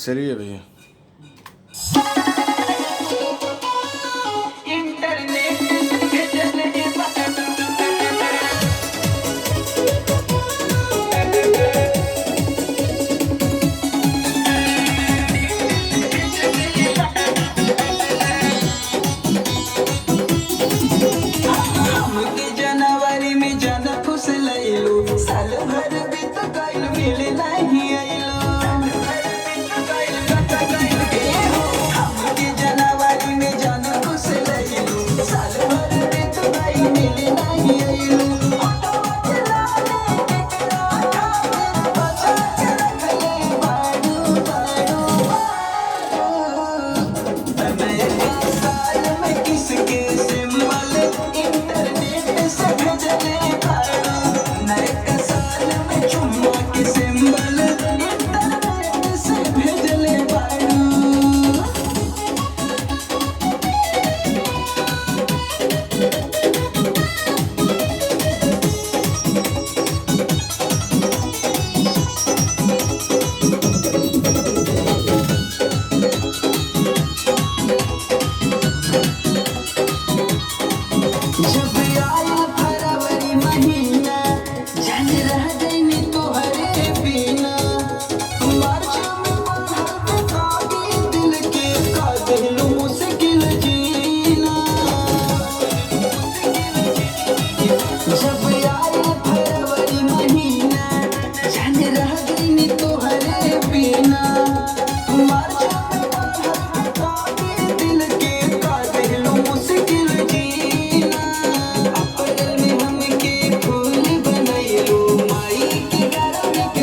चलिए भैया। हमके जनवरी में जन फुसलैलू, साल भर बीत गइल मिले नहीं अइलू। हमके जनवरी में जन फुसलैलू, साल भर बीत गइल मिले नहीं अइलू। ऑटोवा चलाने केकरा खातिर बचा के रखले बाड़ू बाड़ू बाड़ू। नया साल में किसके सिंबल इंटरनेट से भेजले बाड़ू। नया साल में चुम्मा के सिंबल इंटरनेट से भेजले बाड़ू। जब आया फरवरी महीना, जान रह गई तोहरे बिना। मार्च में बढ़ल बेताबी दिल के, का दिलू मुश्किल जीना। जब आया फरवरी महीना, जान रह गई तोहरे बिना। मार्च में बढ़ल बेताबी दिल के, का दिलू मुश्किल जीना। अप्रैल में हमके फूल बनैलू, माई के गरम के